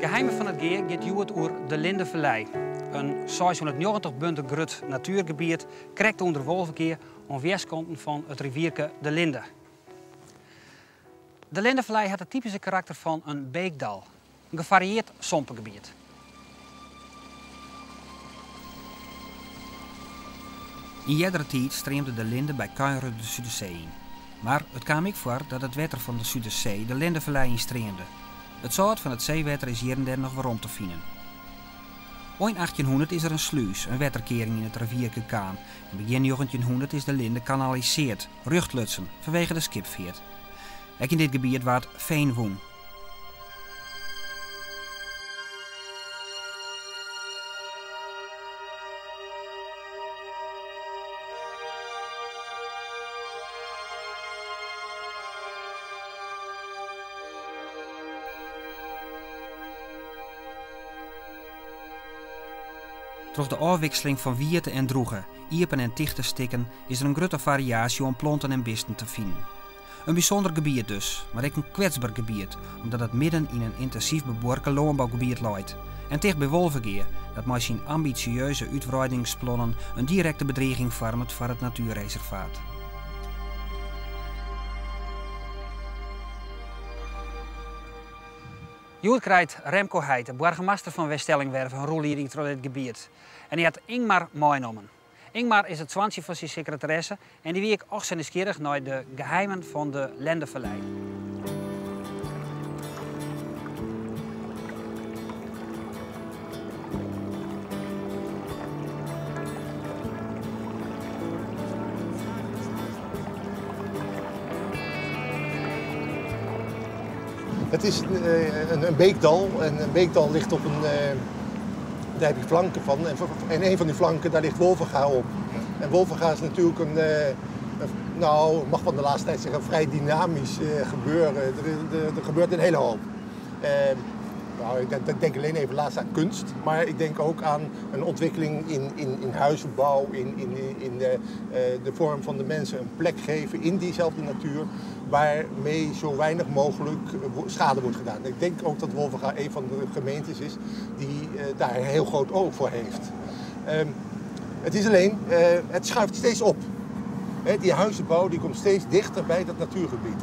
Geheimen fan it Gea giet hjoed oer de Lindevallei, in 690 bunder grut natuergebiet krekt ûnder Wolvegea oan wjerskanten fan it rivierke de Linde. De Lindevallei hat it typyske karakter fan in beekdal, in gefarieerd sompegebiet. Yn eardere tiid streamde de Linde by Kuinre de Sudersee yn. Mar it kaam ek foar dat it wetter fan de Sudersee de Lindevallei ynstreamde. It sâlt fan it seewetter is hjir en dêr noch werom te finen. Ein 1800 is der in slús, in wetterkearing yn it rivierke kaam en begjin 1900 is de Linde kanaliseard, rjochtlutsen, fanwege de skipfeart. Ek yn dit gebiet waard fean wûn. Troch de ôfwikseling fan wiete en drûge, iepen en tichte stikken is der in grutte fariaasje oan planten en bisten te finen. In bysûnder gebiet dus, mar ek in kwetsber gebiet, omdat it midden yn in yntinsyf bebuorke lânbougebiet leit en ticht by Wolvegea, dat mei syn ambisjeuze útwreidingsplannen in direkte bedriging foarmet foar it natuerreservaat. Hjoed krijt Remco Heite, boargemaster fan Weststellingwerf, in rûnlieding troch dit gebiet. En hy hat Ingmar meinommen. Ingmar is it soantsje fan syn sekretaresse en dy wie ek och sa nijsgjirrich nei de geheimen fan de Lendevallei. Het is een beekdal en een beekdal ligt op een, daar heb je flanken van. En een van die flanken, daar ligt Wolvega op. En Wolvega is natuurlijk een, nou, mag van de laatste tijd zeggen, vrij dynamisch gebeuren. Er gebeurt een hele hoop. Nou, ik denk alleen even laatst aan kunst, maar ik denk ook aan een ontwikkeling in huizenbouw, in de vorm van de mensen een plek geven in diezelfde natuur, waarmee zo weinig mogelijk schade wordt gedaan. Ik denk ook dat Wolvega een van de gemeentes is die daar een heel groot oog voor heeft. Het is alleen, het schuift steeds op. Die huizenbouw die komt steeds dichter bij dat natuurgebied.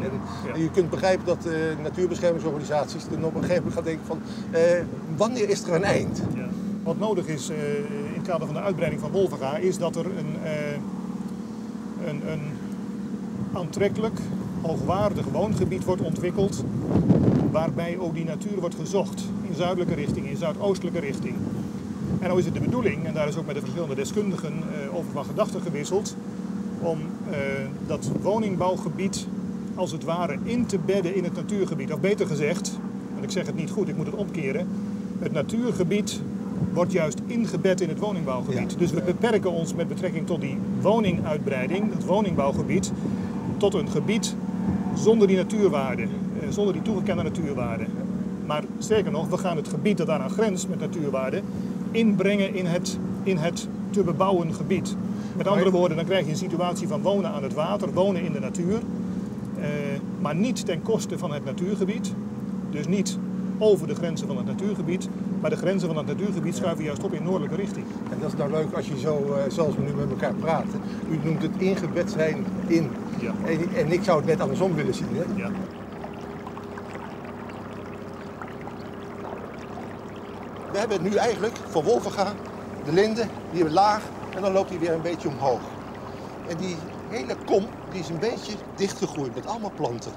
En je kunt begrijpen dat natuurbeschermingsorganisaties dan op een gegeven moment gaan denken van wanneer is er een eind? Ja. Wat nodig is in het kader van de uitbreiding van Wolvega is dat er een aantrekkelijk, hoogwaardig woongebied wordt ontwikkeld waarbij ook die natuur wordt gezocht in zuidelijke richting, in zuidoostelijke richting. En nou is het de bedoeling, en daar is ook met de verschillende deskundigen over van gedachten gewisseld, om dat woningbouwgebied als het ware in te bedden in het natuurgebied. Of beter gezegd, want ik zeg het niet goed, ik moet het omkeren. Het natuurgebied wordt juist ingebed in het woningbouwgebied. Dus we beperken ons met betrekking tot die woninguitbreiding, het woningbouwgebied, tot een gebied zonder die natuurwaarde, zonder die toegekende natuurwaarde. Maar sterker nog, we gaan het gebied dat daaraan grenst met natuurwaarde inbrengen in het te bebouwen gebied. Met andere woorden, dan krijg je een situatie van wonen aan het water, wonen in de natuur, maar niet ten koste van het natuurgebied. Dus niet over de grenzen van het natuurgebied, maar de grenzen van het natuurgebied schuiven juist op in noordelijke richting. En dat is nou leuk als je zo, zoals we nu met elkaar praten. U noemt het ingebed zijn in. En ik zou het net andersom willen zien. Hè? Ja. We hebben nu eigenlijk voor Wolvega de linde, die hebben laag en dan loopt hij weer een beetje omhoog. En die hele kom die is een beetje dichtgegroeid met allemaal planten.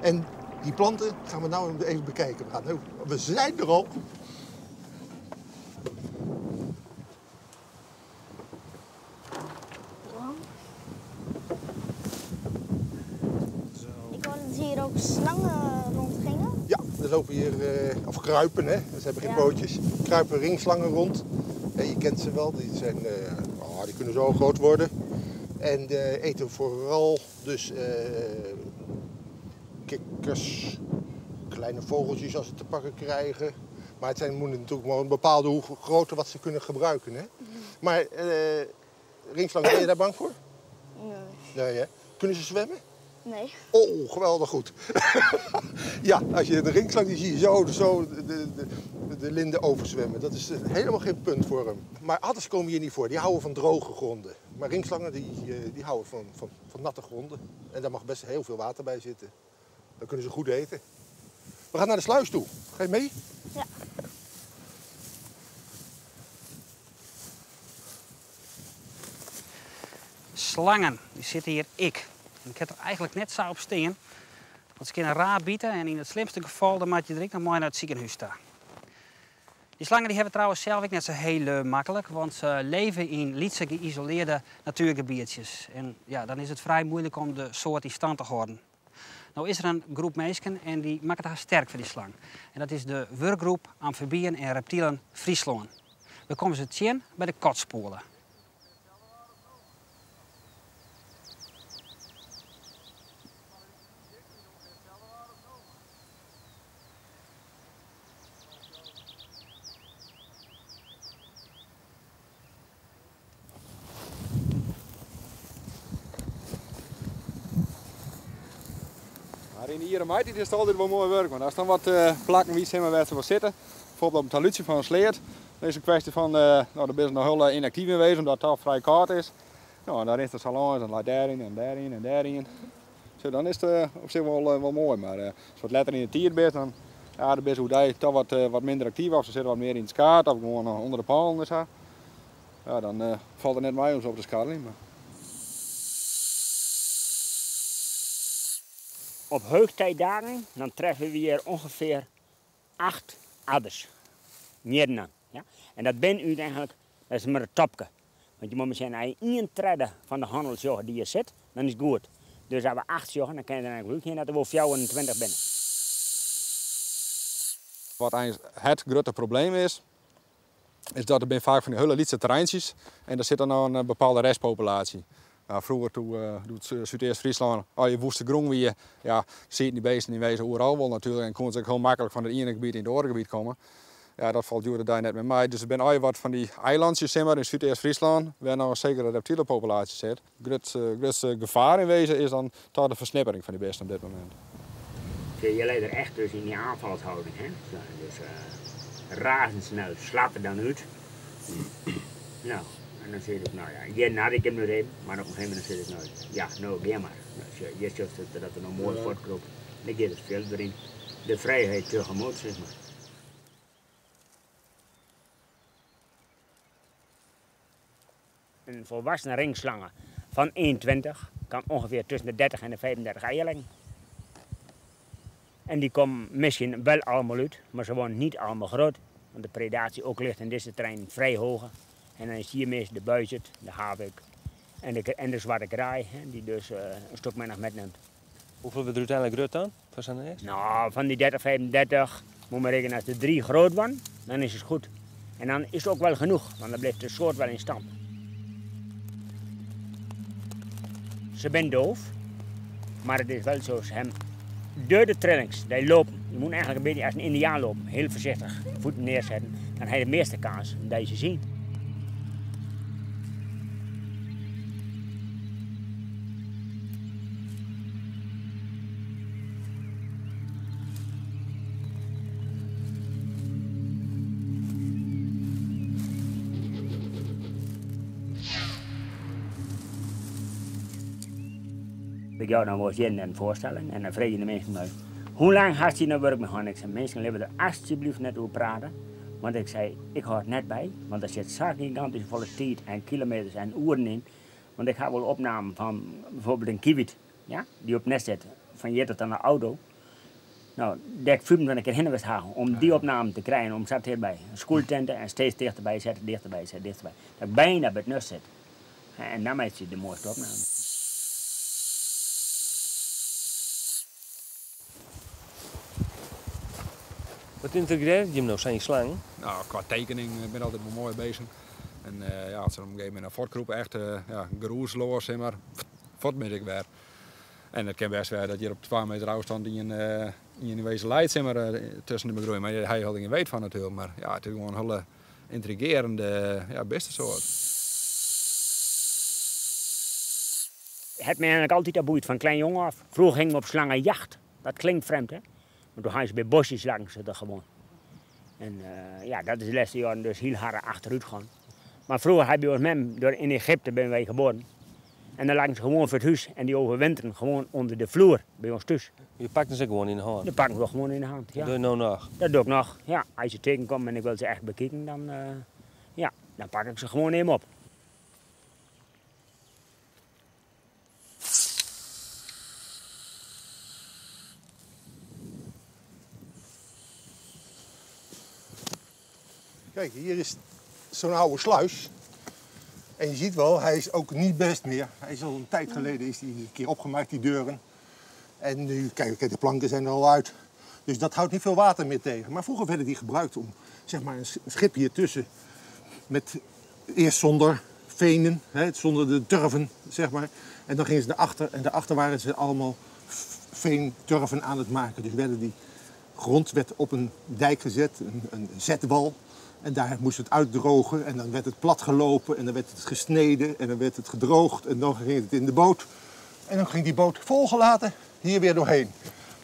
En die planten gaan we nou even bekijken. We zijn er al. Zo. Ik hoorde dat hier ook slangen rondgingen. Ja, er lopen hier, of kruipen, hè. Ze hebben geen pootjes. Kruipen ringslangen rond. En je kent ze wel, die zijn, oh, die kunnen zo groot worden. En eten vooral dus kikkers, kleine vogeltjes als ze te pakken krijgen. Maar het zijn, moeten natuurlijk maar een bepaalde grootte wat ze kunnen gebruiken. Hè? Maar ringslangen, ben je daar bang voor? Nee. Nee, hè? Kunnen ze zwemmen? Nee. Oh, geweldig goed. Ja, als je de ringslang die zie je zo, zo de, de, de Linde overzwemmen. Dat is helemaal geen punt voor hem. Maar adders komen hier niet voor. Die houden van droge gronden. Maar ringslangen die, die houden van natte gronden. En daar mag best heel veel water bij zitten. Dan kunnen ze goed eten. We gaan naar de sluis toe. Ga je mee? Ja. Slangen, die sitte hjir ek. En ik ha der eigenlik net sa op stean. Want se kinne raar bite en yn it slimste gefal dan moatte je der ek noch mei nei it sikehûs ta. Dy slangen dy hawwe trouwens sels ek net sa hiel maklik, want se leve yn lytse geïsolearde natuergebietsjes. En ja, dan is it frij muoilik om de soart yn stân te hâlden. No is der in groep minsken en dy makket har sterk foar dy slang. En dat is de wurkgroep Amfibyen en Reptielen Fryslân. We komme se tsjin by de Katspoele. Mar yn de iere maitiid is it altyd wol moai wurk, want ast dan wat plakken witst wêr't se wol sitte, bijvoorbeeld op in talútsje fan in sleat, dan is it in kwestje fan, no, dan binne se noch hiel ynaktyf yn wezen, omdat it al frij kâld is. No, en dan rinst der sa lâns en leit dêryn en dêryn en dêryn. Zo, dan is it op sich wol moai, mar ast wat letter yn de tiid bist, dan, ja, dan binne se oerdei toch wat minder aktyf of se sitte wat mear yn it skaad of gewoan ûnder de pâlen en sa. Ja, dan falt it net mei om se op te skarreljen. Mar. Op hoogtijdagen dan treffen we hier ongeveer 8 adders. Njirnen, ja. En dat bin úteinlik, dat is mar in topke. Want je moatte mar sjen, as je 1/3 fan de hannel sjogge dy't hjir sit, dan is it goed. Dus as we 8 sjogge, dan kinne je der eigenlijk útgean dat der wol 24 binne. Wat eins it grutte probleem is, is dat der binne faak fan dy hiele lytse terreintsjes en dêr sit dan noch in bepaalde restpopulaasje. Nou, froeger doe't Súdeast-Fryslân allegear woeste grûn wie, ja, sieten dy beesten yn wezen oeral wol natuerlik en koenen se ek hiel maklik fan it iene gebiet yn it oare gebiet komme. Ja, dat falt hjoed-de-dei net mear mei. Dus der binne allegear wat fan dy eilantsjes sis mar, yn Súdeast-Fryslân, wêr noch in sekere reptilepopulaasje sit. Grutste gefaar yn wezen is dan toch de fersnippering fan dy beesten op dit momint. Zie je leidt er echt dus in die aanvalshouding, hè? Dus razendsnel slaat er dan uit. Nou, en dan zit ik, nou ja, hier had ik hem nog even, maar op een gegeven moment zit ik nou, ja, nou, ga maar. Nou, je ziet dat er nog mooi voortkropt. Dan gaat het veel erin. De vrijheid tegemoet, zeg maar. Een volwassen ringslange van 1,20 kan ongeveer tussen de 30 en de 35 eieren leggen. En die komen misschien wel allemaal uit, maar ze worden niet allemaal groot. Want de predatie ook ligt in deze terrein vrij hoog. En dan is hier meestal de buizerd, de havik en de zwarte kraai, hè, die dus een stuk minder metneemt. Hoeveel wordt er uiteindelijk groot dan? Van zo'n nest? Nou, van die 30, 35, moet maar rekenen, als er 3 groot worden, dan is het goed. En dan is het ook wel genoeg, want dan blijft de soort wel in stand. Ze zijn doof, maar het is wel zo, ze hebben door de trillings, die lopen. Je moet eigenlijk een beetje als een indiaan lopen, heel voorzichtig, voeten neerzetten. Dan heb je de meeste kans dat je ze ziet. Ik jou dan wel eens een voorstelling en dan vraag je de mensen mij, hoe lang had je nou werk met hen? Ik zei, mensen willen er alsjeblieft net over praten. Want ik zei, ik houd net bij, want er zit zo'n gigantische volle tijd en kilometers en uren in. Want ik ga wel opnamen van bijvoorbeeld een kiewit, ja, die op nest zit, van hier tot aan de auto. Nou, daar ik 25 keer heen was halen om die opname te krijgen, om zat hierbij. Schooltenten en steeds dichterbij zetten, dichterbij zetten, dichterbij. Dat ik bijna bij het nest zit. En dan maak je de mooiste opname. Wat integreert je hem nou, zijn slang? Nou, qua tekening ben ik altijd wel mooi bezig. En ja, als ze op een gegeven moment naar voortkroepen, echt ja, geroezeloos, zeg maar, voort ben ik weer. En het kan best wel dat je op 2 meter afstand in wezen leidt, zeg maar, tussen de begroeiing. Maar hij had geen weet van natuurlijk. Maar ja, het is gewoon een hele intrigerende, ja, beste soort. Het me eigenlijk altijd al boeit, van klein jongen af. Vroeger gingen we op slangenjacht. Dat klinkt vreemd, hè? Maar toen gaan ze bij bosjes langs er gewoon. En ja, dat is de lêste jaren dus hiel hard achterút gaan. Mar froeger ha by ons mem, dêr yn Egypte binne wy geboren. En dan lagen se gewoan foar it hús en dy overwinteren gewoan ûnder de floer by ons thús. Je pakten se gewoan yn de hân? Die pakken we gewoan yn de hand, ja. Dat doe je no noch? Dat doe ik noch, ja. As je tegenkom en ik wil se echt bekiken, dan, ja, dan pak ik se gewoan even op. Kijk, hier is zo'n oude sluis. En je ziet wel, hij is ook niet best meer. Hij is al een tijd geleden is die een keer opgemaakt, die deuren. En nu, kijk, de planken zijn er al uit. Dus dat houdt niet veel water meer tegen. Maar vroeger werden die gebruikt om zeg maar, een schip hier tussen. Met, eerst zonder venen, hè, zonder de turven, zeg maar. En dan gingen ze naar achter en daarachter waren ze allemaal veenturven aan het maken. Dus werden die grond werd op een dijk gezet, een zetwal. En daar moest het uitdrogen en dan werd het platgelopen en dan werd het gesneden en dan werd het gedroogd en dan ging het in de boot. En dan ging die boot volgelaten hier weer doorheen.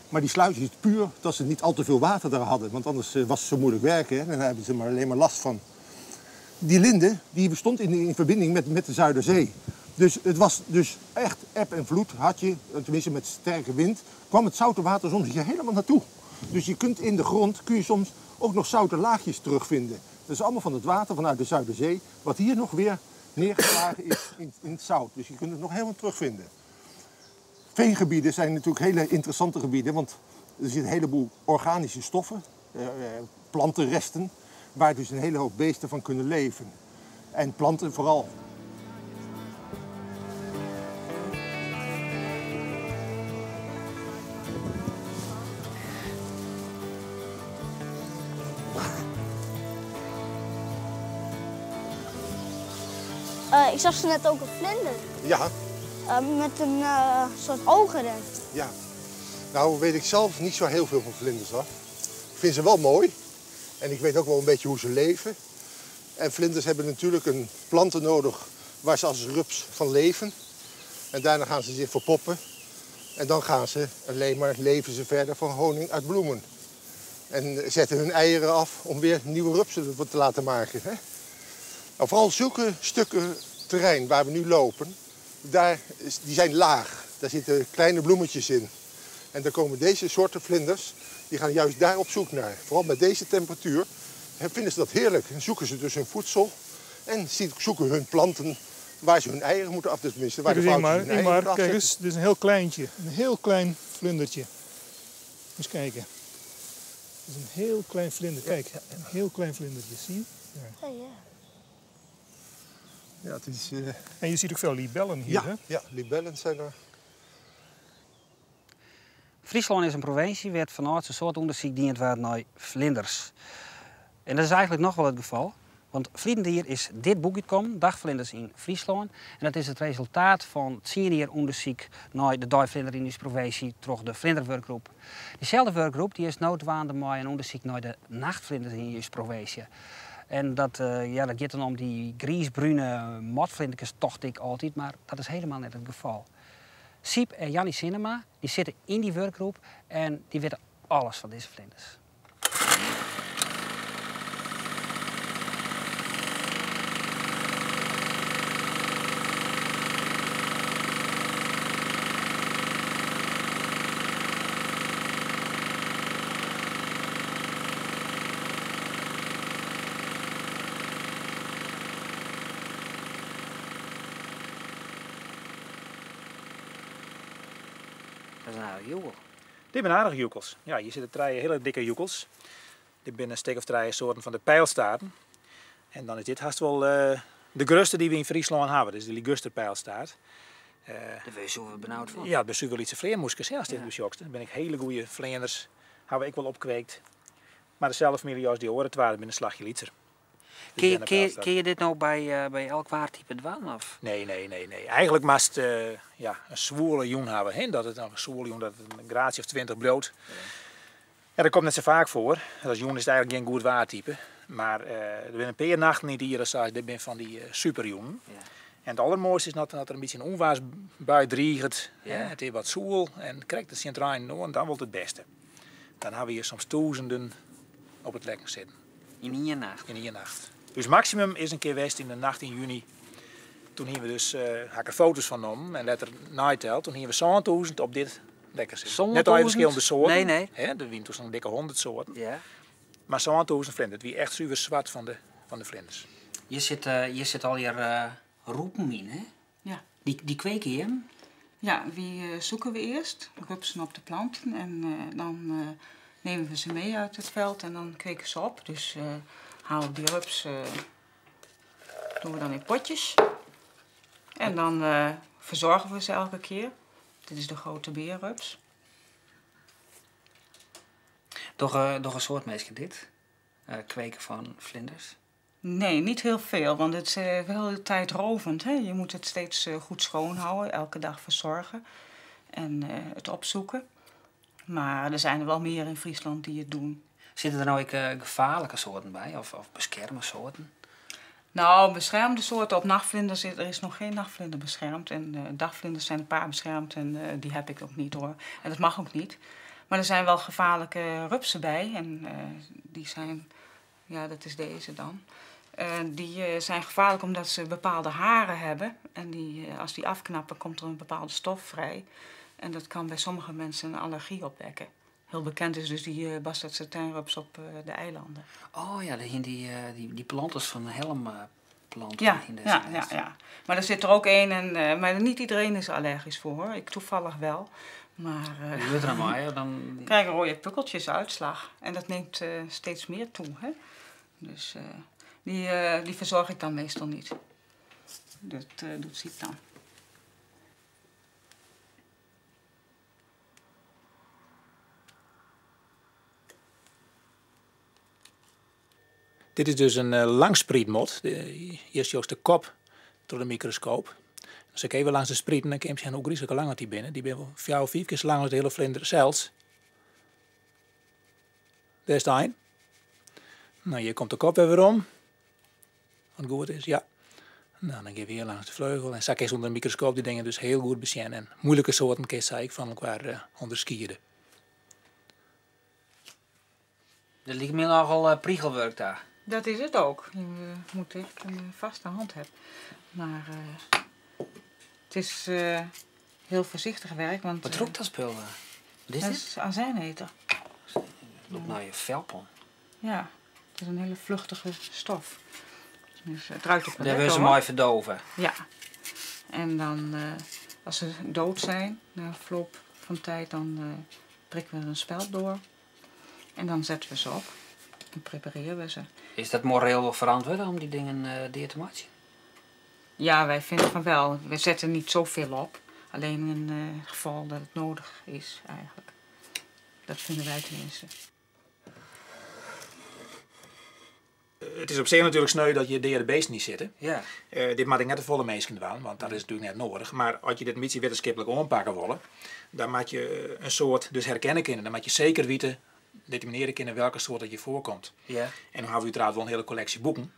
Maar die sluis is puur dat ze niet al te veel water daar hadden, want anders was het zo moeilijk werken. Hè? En dan hebben ze maar alleen maar last van. Die linde die bestond in verbinding met de Zuiderzee. Dus het was dus echt eb en vloed had je, tenminste met sterke wind, kwam het zoute water soms hier helemaal naartoe. Dus je kunt in de grond kun je soms ook nog zoute laagjes terugvinden. Dat is allemaal van het water vanuit de Zuiderzee, wat hier nog weer neergeslagen is in het zout. Dus je kunt het nog helemaal terugvinden. Veengebieden zijn natuurlijk hele interessante gebieden, want er zitten een heleboel organische stoffen, plantenresten, waar dus een hele hoop beesten van kunnen leven. En planten vooral. Ik zag ze net ook een vlinder. Ja. Met een soort ogen erin. Ja. Nou weet ik zelf niet zo heel veel van vlinders, hoor. Ik vind ze wel mooi. En ik weet ook wel een beetje hoe ze leven. En vlinders hebben natuurlijk een planten nodig waar ze als rups van leven. En daarna gaan ze zich verpoppen. En dan gaan ze alleen maar leven ze verder van honing uit bloemen. En zetten hun eieren af om weer nieuwe rupsen te laten maken. Hè? Nou, vooral zulke stukken terrein waar we nu lopen, die zijn laag. Daar zitten kleine bloemetjes in. En daar komen deze soorten vlinders, die gaan juist daar op zoek naar. Vooral met deze temperatuur vinden ze dat heerlijk. En zoeken ze dus hun voedsel en zoeken hun planten waar ze hun eieren moeten af. Tenminste, waar de Kijk eens, vrouwtjes hun Ingmar, eieren moeten kijk afzetten. eens, dit is een heel kleintje. Een heel klein vlindertje. Eens kijken. Dit is een heel klein vlinder. Kijk, een heel klein vlindertje. Zie je? Ja. Oh, ja. Ja, het is, En je ziet ook veel libellen hier, ja, hè? Ja, libellen zijn er. Friesland is een provincie waar vanuit een soort onderzoek dient werd naar vlinders. En dat is eigenlijk nog wel het geval. Want vlinderdier is dit boek gekomen, Dagvlinders in Friesland. En dat is het resultaat van 10 jaar onderzoek naar de dagvlinder in deze provincie door de vlinderwerkgroep. Diezelfde werkgroep die is noodwaande met een onderzoek naar de nachtvlinders in deze provincie. En dat gaat dan om die griesbrune motvlindertjes, tocht ik altijd, maar dat is helemaal net het geval. Siep en Jannie Sinnema die zitten in die werkgroep en die weten alles van deze vlinders. Dat is een aardige joekel. Dit zijn aardige joekels. Ja, hier zitten drie hele dikke joekels. Dit zijn een stuk of drie soorten van de pijlstaarten. En dan is dit haast wel de grootste die we in Friesland hebben. Dus de ligusterpijlstaart. Daar ben je zo benauwd van. Ja, best wel iets vleermoeskes, hè, als dit bezoekt. Dan ben ik hele goede vleerders. Hebben ik wel opkweekt. Maar dezelfde familie als die horen, het waren binnen een slagje lietser. Kun Dus ben ik je dit nou bij elk waartype dwaan? Of? Nee, nee, nee, nee. Eigenlijk moest een zwoele joen hebben. Hè? Dat het een zwoele joen, dat het een graadje of 20 bloot. Ja, dat komt net zo vaak voor. Als joen is het eigenlijk geen goed waartype. Maar er zijn een paar nachten niet hier, als dit ben van die superjoen. En het allermooiste is dat er een beetje een onwaarsbui dreigt. Hè? Het is wat zoel en krijgt het centraal in en dan wordt het beste. Dan hebben we hier soms duizenden op het lekken zitten. Yn ien nacht? Yn ien nacht. Us maksimum is in kear west yn de nacht yn juny. Toen hiene we dus, ha ik der foto's fan nommen en letter neiteld, toen hiene we 7000 op dit Lekkersint. Net allegear ferskillende soarten. Nee, nee. Hè, der wiene toen sa'n dikke 100 soarten. Ja. Mar 7000 vlinders. It wie echt suver swart fan de, fan de vlinders. Hjir sit, hjir sit allegear rûpen yn, hè? Ja. Dy, dy kweke jim? Ja, dy zoeken we eerst, rupsen op de planten en dan nemen we ze mee uit het veld en dan kweken ze op. Dus halen we die rups, doen we dan in potjes. En dan verzorgen we ze elke keer. Dit is de grote beerrups. Dogge, dogge in soad minsken dit? Kweken fan vlinders? Nee, niet heel veel, want het is wel tijdrovend. Hè? Je moet het steeds goed schoonhouden, elke dag verzorgen en het opzoeken. Maar er zijn er wel meer in Friesland die het doen. Sitte der no ek gefaarlike soarten by of, of beskerme soarten? Nou, beschermde soorten op nachtvlinders, er is nog geen nachtvlinder beschermd. En dagvlinders zijn een paar beschermd en die heb ik ook niet hoor. En dat mag ook niet. Maar er zijn wel gevaarlijke rupsen bij en die zijn, ja dat is deze dan. Die zijn gevaarlijk omdat ze bepaalde haren hebben. En die, als die afknappen komt er een bepaalde stof vrij. En dat kan bij sommige mensen een allergie opwekken. Heel bekend is dus die uh, bastard op de eilanden. Oh ja, die, die, die, die planters van helmplanten. Ja, ja, ja, ja. Maar er zit er ook één, en, maar niet iedereen is allergisch voor hoor. Ik toevallig wel. Maar uh, er maar, dan krijg je rode pukkeltjes uitslag. En dat neemt steeds meer toe. Hè? Dus die, die verzorg ik dan meestal niet. Dat doet Siep dan. Dit is dus in langsprietmot. Hjir sjochst de kop troch de mikroskoop. As ik even langs de sprieten, dan kin je sjen hoe gryslik lang oft dy binne. Dy binne wol fjouwer of fiif kear sa lang as de hiele flinder sels. Dêr is de ein. No, hjir komt de kop wer werom. As it goed is, ja. No, dan gean we hjir langs de fleugel. En sa kinst ûnder de mikroskoop dy dingen dus hiel goed besjen. En muoilike soarten kinst sa ek fan elkoar ûnderskiede. Dat liket my nochal prigelwurk ta. Dat is het ook. Je moet echt een vaste hand hebben. Maar het is heel voorzichtig werk. Want, Wat rûkt dat spul? Wat is dat dit? is azijnether. Lûkt nei velpon. Ja, het is een hele vluchtige stof. Dus het ruikt ook wel Dêr lekker wurde se hoor. mei ferdôve. Ja. En dan, als ze dood zijn, na verloop van tijd, dan prikken we er een speld door. En dan zetten we ze op. Dan prepareren we ze. Is dat moreel wol ferantwurde om dy dingen dea te meitsjen? Ja, wij vinden van wel. We zetten niet zoveel op. Alleen in het geval dat het nodig is eigenlijk. Dat vinden wij tenminste. It is op sich natuerlik sneu dat hjir deade beesten yn sitte. Ja. Dit moat ek net te folle minsken dwaan, want dat is natuerlik net noadich. Mar as je dit in bytsje wittenskiplik oanpakke wolle, dan moat je in soart dus herkenne kinne. Dan moat je seker witte, determinearje kinne welke soart dat hjir foarkomt. Ja. En dan hawwe we úteraard wol in hiele kolleksje boeken.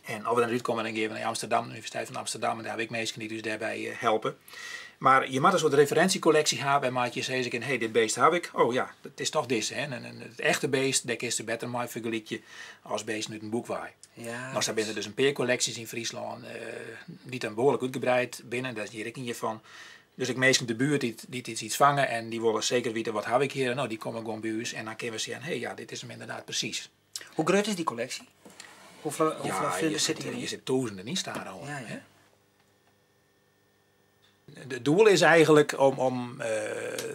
En as we dan útkomme, dan gean we nei Amsterdam, de Universiteit fan Amsterdam, en dêr hawwe we ek minsken dy't ús dêrby helpe. Mar je moatte in soart referinsjekolleksje hawwe wêrmei't je sizze kinne, hé, dit beest haw ik. Oh ja, dat is toch dizze. Hè? En it echte beest, dêr kinst better mei fergelykje as beesten út in boek wei. Ja, No, sa binne der dus in pear kolleksjes yn Fryslân dy't dan behoarlik útgebreid binne. Dêr is hjir ek ien fan. Dus ek minsken út de buert dy't yts fange en dy wolle seker witte wat haw ik hjir. No, dy komme gewoan by ús en dan kinne we sjen, hé, ja, dit is 'm ynderdaad presys. Hoe grut is dy kolleksje? Hoefolle, hoefolle Ja, vlinders sitte hjiryn? hjir sit tûzenen yn stadichoan. Ja, ja. Hè? Het doel is eigenlijk om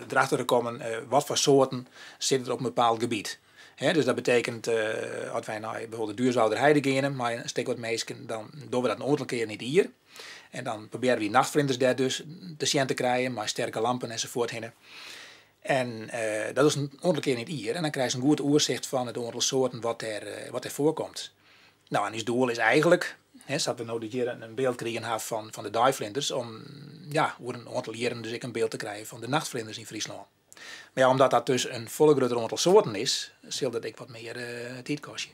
erachter te kommen wat foar soarten sitte der op in bepaald gebiet. Hè, dus dat betekent, as wy nei bijvoorbeeld de Duurswouderheide geane mei in stik wat minsken, dan dogge we dat in oantal kearen yn it jier. En dan probearje we nachtflinders dêr dus te sjen te krijen, mei sterke lampen ensafuort hinne. En dat is in oantal kearen yn it jier. En dan krijst in goed oersicht fan it oantal soarten wat dêr foarkomt. No, en ús doel is eigentlik, hè, sa't we no dit jier in byld krigen ha fan de deiflinders, om ja, oer in oantal jierren dus ek in byld te krijen fan de nachtflinders yn Fryslân. Mar ja, omdat dat dus in folle grutter oantal soarten is, sil dat ek wat mear tiid kostje.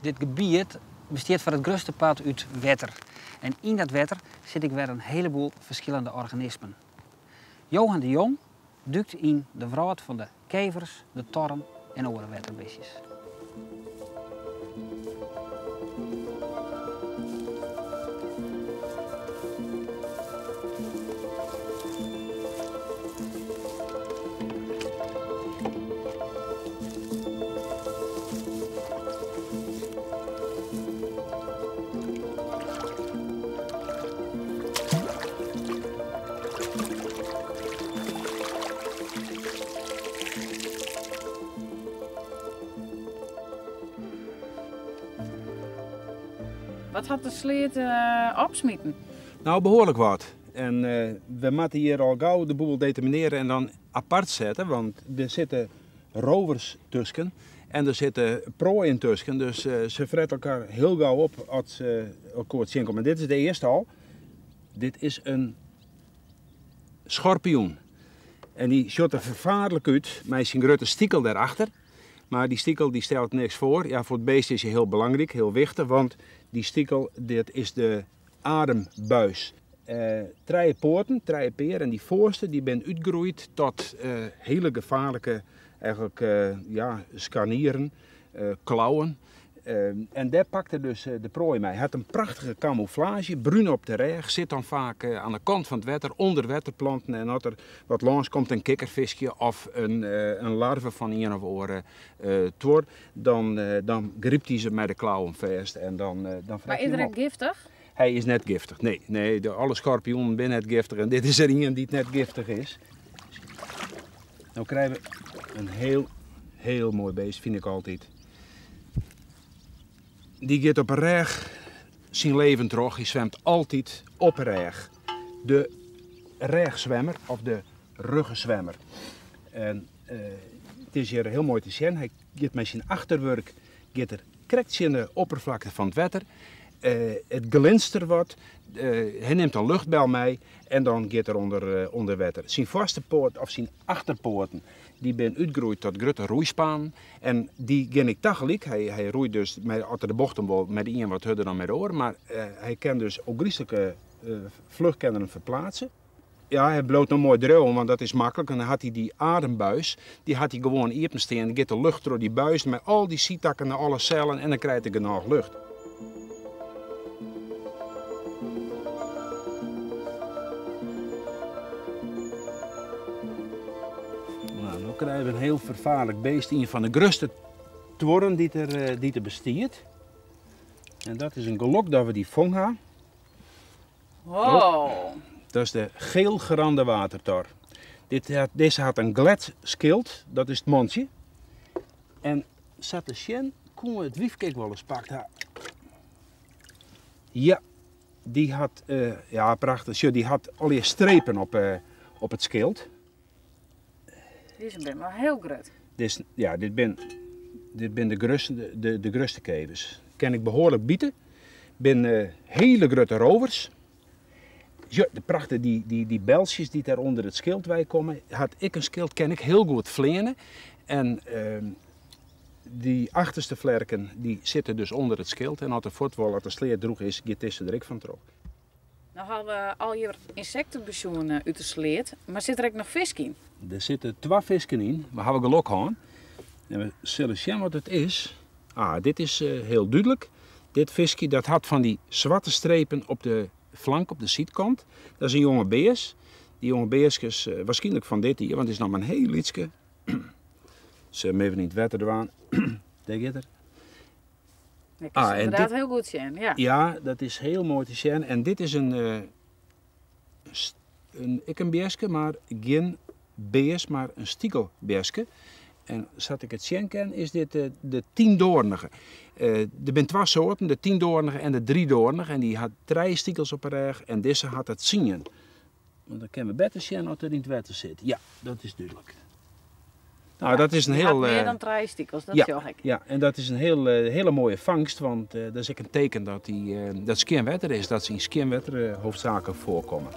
Dit gebiet bestiet foar it grutste part út wetter. En yn dat wetter sit ek wer in heleboel ferskillende organismen. Johan de Jong dúkt yn de wrâld fan de kevers, de torren En oare wetterbistjes. Wat hat de sleat opsmiten? Nou, behoarlik wat. En we moatte hjir al gau de boel determinearje en dan apart sette, want der sitte rovers tusken en der sitte proaien tusken, dus se frette elkoar hiel gau op as se elkoar tsjinkomme. En dit is de earste al. Dit is in schorpioen. En dy sjocht der ferfaarlik út mei syn grutte stikel dêrachter. Mar dy stikel dy stelt niks foar. Ja, foar it beest is hy hiel belangryk, hiel wichtich, want dy stikel dit is de adembuis. Trije poaten, trije pear en dy foarste dy binne útgroeid tot hiele gefaarlike eigenlijk, ja, skarnieren, klauwen. En dêr pakt er dus de proai mei. Hy hat in prachtige kamûflaazje, brún op de rêch, sit dan faak oan de kant fan it wetter, ûnder wetterplanten. En as der wat lâns komt, in kikkerfiskje of in larve fan ien of oare tuor, dan grypt hy se mei de klauwen fêst en dan fret Mar hy is him er op. ek giftich? Hy is net giftich, nee. Nee, alle skorpioenen binne net giftich en dit is der ien dy't net giftich is. No krije we in hiel, hiel moai beest, fyn ik altyd. Dy giet op 'e rêch syn leven troch. Hy swimt altyd op 'e rêch. De rêchswimmer of de ruggeswimmer. En it is hjir hiel moai te sjen. Hy giet mei syn achterwurk giet er krekt tsjin de opperflakte fan it wetter. It glinster wat. Hy nimt in luchtbel mei en dan giet er ûnder wetter. Syn foarste poat of syn achterpoaten dy binne útgroeid tot grutte roeispanen en dy gean ek tagelyk. Hy roeit dus mei, as er de bocht om wol, mei de ien wat hurder dan mei de oar, mar hy kin dus ôfgryslike fluch kin er him ferplaatse. Ja, hy bliuwt no moai driuwen, want dat is maklik. En dan hat hy dy adembuis, dy hat hy gewoan iepen stean. Dan giet de lucht troch dy buis mei al dy sydtakken nei alle sellen en dan krijt er genôch lucht. Nou, no krije we in hiel ferfaarlik beest, ien fan de grutste tuorren dy't der bestiet. En dat is in gelok dat we dy fong ha. Wow. Dat is de geelgerande watertor. Dizze hat in glêd skild, dat is it mantsje. En sa te sjen koe it wyfke ek wolris pakt ha. Ja, dy hat, ja prachtich, sjoch, dy hat allegear strepen op it skild. Dizze binne wol hiel grut. Dizze, ja, dit bin, dit bin de grutste, de, de grutste kevers. Kin ik behoarlik bite. Bin hiele grutte rovers. Ja, de prachte, dy, dy, dy beltsjes dy't dêr ûnder it skild wei komme, hat ek in skild, kin ik hiel goed fleane. En dy achterste flerken dy sitte dus ûnder it skild en as er fuort wol, as de sleat drûch is, giet dizze der ek fan troch. No hawwe we al hjir ynsekten besjoen út de sleat, mar sit der ek noch fisk yn? Der sitte twa fisken yn, we hawwe gelok hân. En we sille sjen wat it is. Ah, dit is hiel dúdlik. Dit fiskje dat hat fan dy swarte strepen op de flank, op de sydkant. Dat is in jonge bears. Dy jonge bearskes, waarskynlik fan dit jier, want it is noch mar in hiel lytske. Sil him even yn it wetter dwaan. Dêr giet er. Ik kan Ah, en inderdaad dit hiel goed sjen, ja. Ja, dat is hiel moai te sjen. En dit is in, ek in bearske, mar gjin bears, mar in stikelbearske. En sa't ik it sjen kin, is dit de tiendoornige. Der binne twa soarten, de tiendoornige en de driedoornige. En dy hat trije stikels op 'e rêch en dizze hat er 10. Want dan kinne we better sjen oft er yn it wetter sit. Ja, dat is dúdlik. Nou, dat is in Die heel, hat mear dan trije stikels, dat ja, sjoch ik. Ja, en dat is in hele mooie fangst, want dat is ek in teken dat skjin wetter is, dat se yn skjin wetter hoofdzakelijk foarkomme.